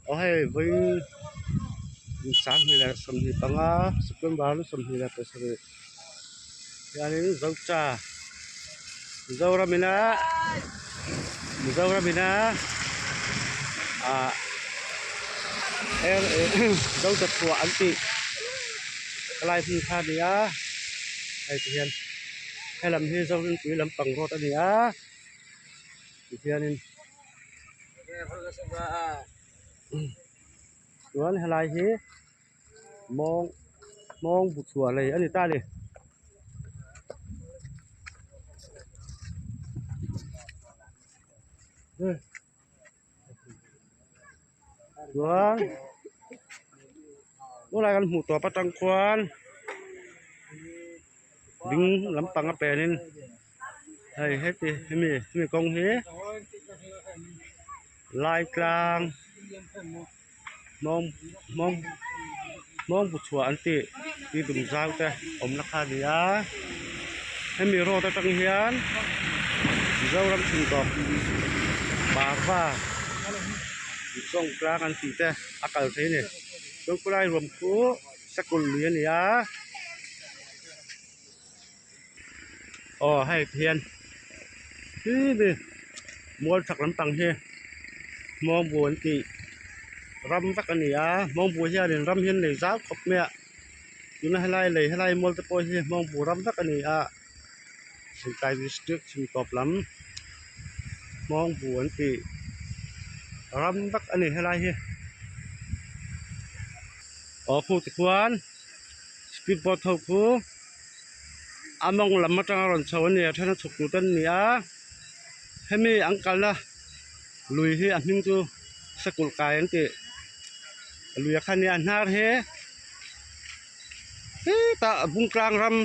Aw hei vawiin 2025 September ni 27 hianin Zocha Mizoram ina Mizoram ina ah Zocha chhuah an tih helai hmun kha a ni a hei ti hian helam hi Zorinpui lampang road a ni a tihianin. Chuan helai hi mawng mawng bu chhuah lei a ni ta a ni. Chuan tunlai kan hmuh tawp atang khuan ding lampang a pen in hei heti hemi hemi kawng hi lai tlang mawng mawng mawng bu chhuah an tih tui dum zau te awmna kha a ni a hemi road atang hian Mizoram chhun tawp parva zawng tlang an tih te a kal thei a ni chuan khulai ruam khu sakawlh lui a ni a aw hei ti hian himi mual chhak lampang hi hmawngbu an tih ram vek a ni a hmawngbu hianin ram hi an nei zau khawp mai a tuna helai lei helai mual te pawh hi hmawngbu ram vek a ni a Lawngtlai district chhim tawp lam hmawngbu an tih ram vek a ni helai hi aw khu tikhuan speed boat ho khu a mawng lam atanga rawn chho a ni a then a chhuk tur te an ni a hemi an kalna lui hi a hming chu sakulh kai an tih lui ah khan a hnar hi hetah bungtlang ram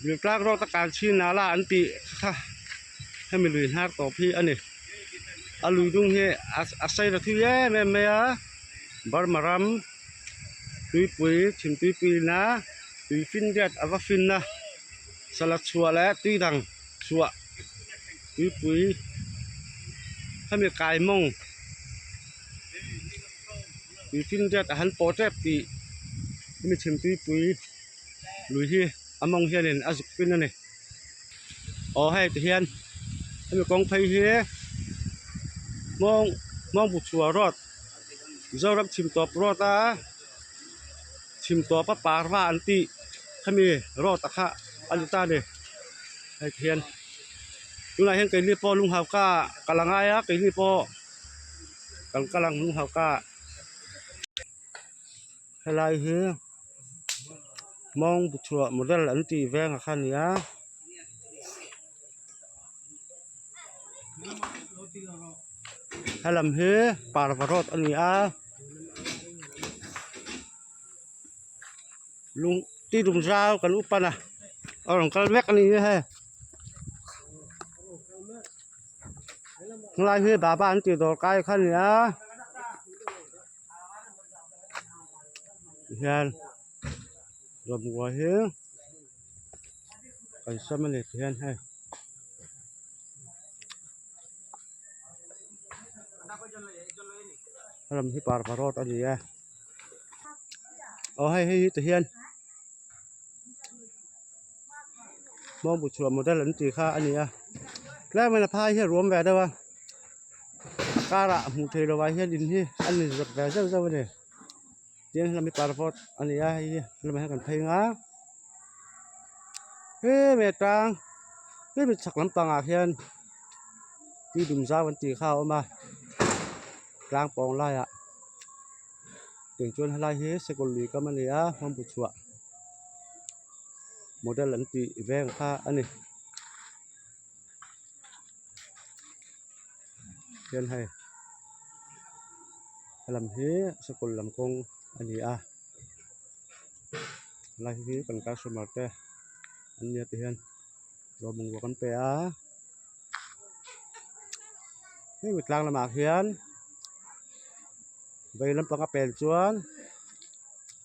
diltlang rawt a kan chhin a la an tih kha hemi lui hnar tawp hi a ni a lui dung hi a sei ta thui em em mai a Burma ram tuipui chhim tuipui ina tui fin riat a va fin a sala chhuah leh tui dang chhuah tuipui hemi kai mawng tui fin riat a han pawh tep tih hemi chhim tuipui lui hi a mawng hianin a zuk fin a ni aw hei ti hian hemi kawng phei hi hmawng hmawng bu chhuah road Mizoram chhim tawp road a chhim tawp a parva an tih khami road a kha a ni ta a ni hei ti hian tunah hian keini pawh lunghauka kal a ngai a keini pawh kan kal ang lunghauka helai hi mawng bu chhuah model an tih veng a kha a ni a. Helam hi parva road a ni a lung ti dum zau kan up pan a a rawn kal mek a ni hei helai hi baba an tih dawr kai kha a ni a tihian dawr hi. Kan sam a ni ti hian hei helam hi parva road a ni a aw hei hei hi ti hian hmawng bu chhuah model an tih kha a ni a tlem in a phai hi a ruam ve deuh a a karah hmuh theih loh ah hian in hi a ni zep ve zeuh zeuh a ni. Tin helami parvawt a ni a hei hi helamah hian kan phei ang a hemi atang hemi chhak lampangah hian tui dum zau an tih kha a awm a tlang pawng laiah tiang chuan helai hi seikawl lui kam a ni a hmawng bu chhuah model an tih veng kha a ni hian hei helam hi sikul lam kawng a ni a helai hi kan customer te an nia ti hian dawr bungrua kan pe a hemi tlang lamah hian vei lampang a pen chuan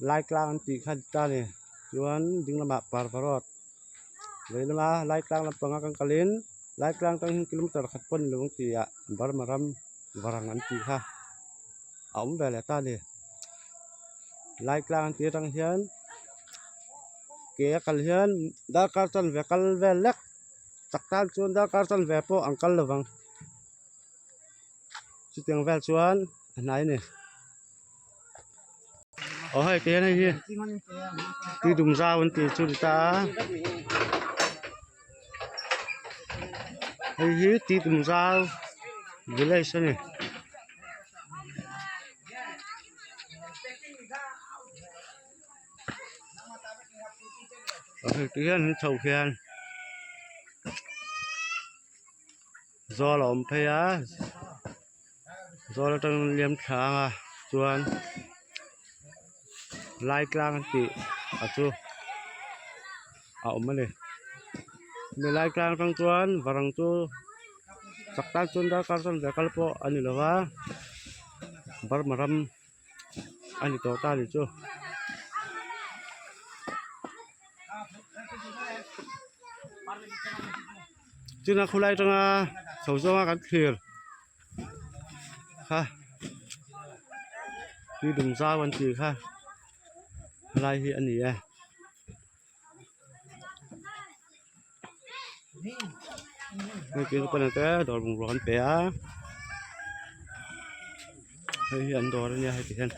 lai tlang an tih kha a ni ta a ni chuan ding lamah parva road. Vei lama lai tlang lampanga kan kalin lai tlang atang hian kilometer khat pawh a ni lo ang tih ah Burma ram varang an tih kha. a awm ve leh ta a ni lai tlang an tih atang hian ke a kal hian darkar chanve kal vel lek chak tan chuan darkar chanve pawh an kal lovang chutiang vel chuan a hnai a ni. Aw hei ti hian hei hi tui dum zau an tih chu ni ta a hei hi tui dum zau village a ni. Aw hei ti hian an chho hian zawl a awm phei a. Zawl atangin liam thla ang a chuan lai tlang an tih a chu a awm a ni mi lai tlang atang chuan varang chu chak tan chuan darkar chuan ve kal pawh a ni lo va burma ram a ni tawh ta a ni chu. Chuna khulai atanga chho zawnga kan thlir kha tui dum zau an tih kha helai hi a ni e. Hei tin pawn te dawr bungrua an pe a hei hi an dawr a nia heti hian.